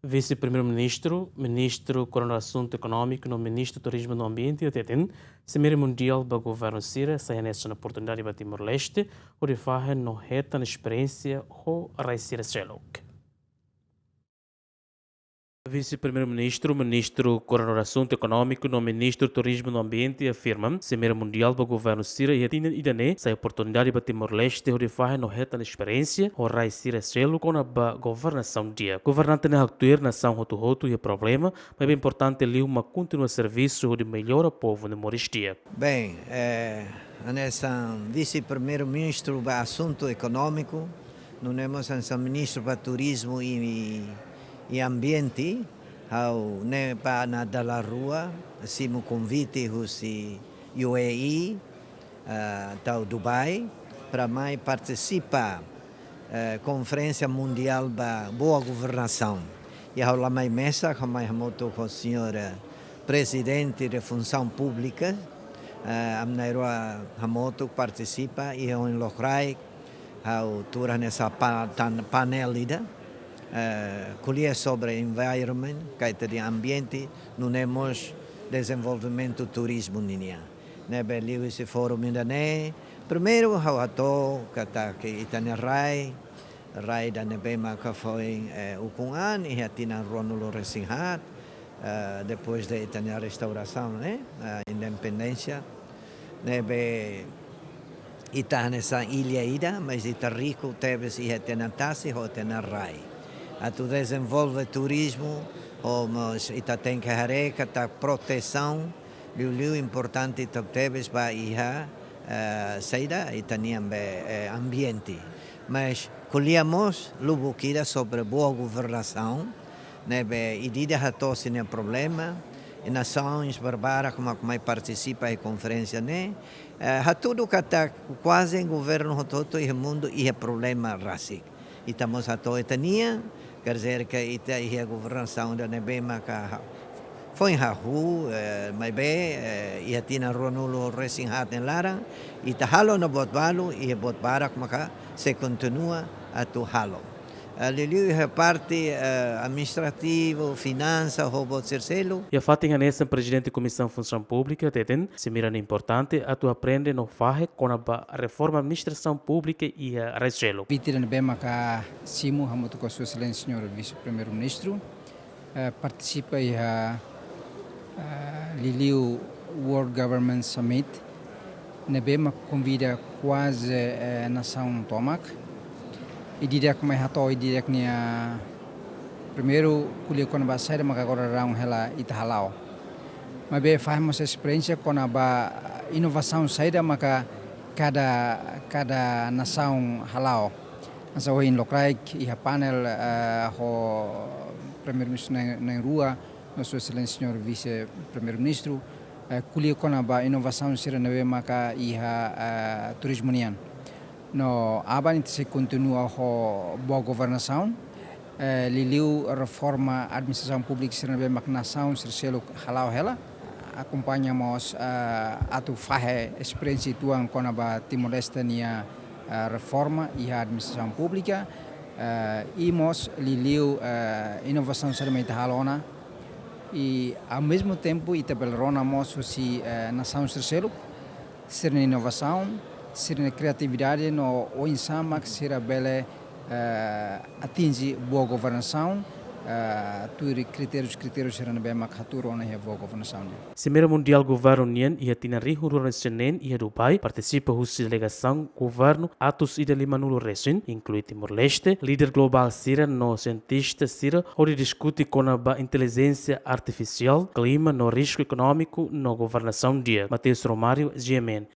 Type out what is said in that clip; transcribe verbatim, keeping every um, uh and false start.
Vise-Primeiru-Ministru, Ministru Koordenadór Asuntu Ekonómiku no Ministru Turizmu no Ambiente hateten, Simeira Mundiál ba governu sira sai hanesan oportunidade ba Timor-Leste, hodi fahe no hetan esperiénsia ho rai sira seluk. Vise-Primeiru-Ministru, Ministru Koordenadór Asuntu Ekonómiku no Ministru Turizmu no Ambiente afirma, Simeira Mundiál ba governu sira iha tinan ida-ne'e sai oportunidade ba Timor-Leste hodi fahe no hetan esperiénsia ho rai sira seluk kona-ba governasaun di'ak. Governante ne'e haktuir nasaun hotu-hotu iha problema, maibé importante liu mak kontinua servisu hodi mellora povu nia moris di'ak. Bem, eh, hanesan Vise-Primeiru-Ministru ba Asuntu Ekonómiku, nune'e mós hanesan Ministru ba Turizmu i, i Ambiente, ha'u ne'e ba na dala rua, simu konvite husi U A E, eh, tau Dubai, para mai partisipa, eh, Konferénsia Mundiál ba Boa Governasaun. I ha'u la mai mesak, ha'u mai hamutuk ho señór, eh, Prezidente de Funsaun Públika, eh, ami na'in-rua hamutuk partisipa, i ha'u iha lokraik, ha'u tuur hanesan pa-, tan-, painel ida, eh, ko'alia sobre environment, kaitan dehan ambiente, nune'e mós dezenvolvimentu turizmu ninian. Ne'ebé liuhusi fórum ida-ne'e, primeiru ha'u hato'o katak ita-nia rai, rai ida ne'ebé maka foin, eh, ukun an, iha tinan ruanulu-resin-haat, eh, depois de ita-nia restaurasaun, eh, eh, independénsia. Ne'ebé ita hanesan illa ida, mas ita riku tebes iha ita-nia tasi ho ita-nia rai. Atu dezenvolve turizmu, ho mós ita tenke haree katak protesaun, liuliu importante tebes ba iha, eh, saida, ita-nia be, eh, ambiente. Mas ko'alia mós lubuk ida sobre boa governasaun, ne'ebé ida-idak hato'o sira-nia problema, i nasaun barbarak mak mai partisipa iha konferénsia ne'e, eh, hatudu katak kuaze governu hotu-hotu iha mundu iha problema rasik. Ita mós hato'o ita-nian, quer dizer que ita iha governasaun ida ne'ebé maka ha-, foin hahú, eh, maibé, eh, iha tinan ruanulu-resin-haat nia laran, ita halo ona buat balu, iha buat barak maka sei kontinua atu halo. Eh, liuliu iha parte, eh, administrativu, finansa, ho buat sira seluk. Iha fatin hanesan Prezidente Komisaun Funsaun Públika hateten, Simeira ne'e importante atu aprende no fahe kona-ba reforma administrasaun públika iha rai seluk. Konvite ida ne'ebé maka simu hamutuk ho Sua Exelénsia Señór Vise-Primeiru-Ministru, eh, partisipa iha, eh, liuliu World Government Summit, ne'ebé mak konvida kuaze, eh, nasaun tomak. Ida-idak mai hato'o ida-idak nia primeiru ko'alia kona-ba saida maka agora daudaun hela ita hala'o. Maibé fahe mós esperiénsia kona-ba inovasaun saida maka kada, kada nasaun hala'o. Hanesan ohin lokraik iha painel, eh, ho Primeiru-Ministru na'in, na'in-rua, no Sua Exelénsia Señór Vise-Primeiru-Ministru, eh, ko'alia kona-ba inovasaun sira ne'ebé maka iha, eh, turizmu nian. No aban ita sei kontinua ho boa governasaun, eh, liuliu reforma administrasaun públika sira ne'ebé mak nasaun sira seluk hala'o hela. Akompaña mós, eh, atu fahe esperiénsia uitoan kona-ba Timor-Leste nia, eh, reforma iha administrasaun públika, eh, i mós liuliu, eh, inovasaun sira mai ita halo ona. I, ao mesmo tempo, ita bele rona mós husi, eh, nasaun sira seluk, sira-nia inovasaun, sira-nia kriatividade no oinsá mak sira bele, eh, atinje boa governasaun, eh, tuir kritérius, kritérius sira ne'ebé mak hatuur ona iha boa governasaun nian. Simeira Mundiál governu nian iha tinan rihun rua-nulu-resin-neen iha Dubai, partisipa husi delegasaun governu atus ida limanulu-resin, inklui Timor-Leste, líder globál sira no sientista sira, hodi diskute kona-ba intelijénsia artifisiál, klima no risku ekonómiku no governasaun di'ak. Mateus Romário, G M N.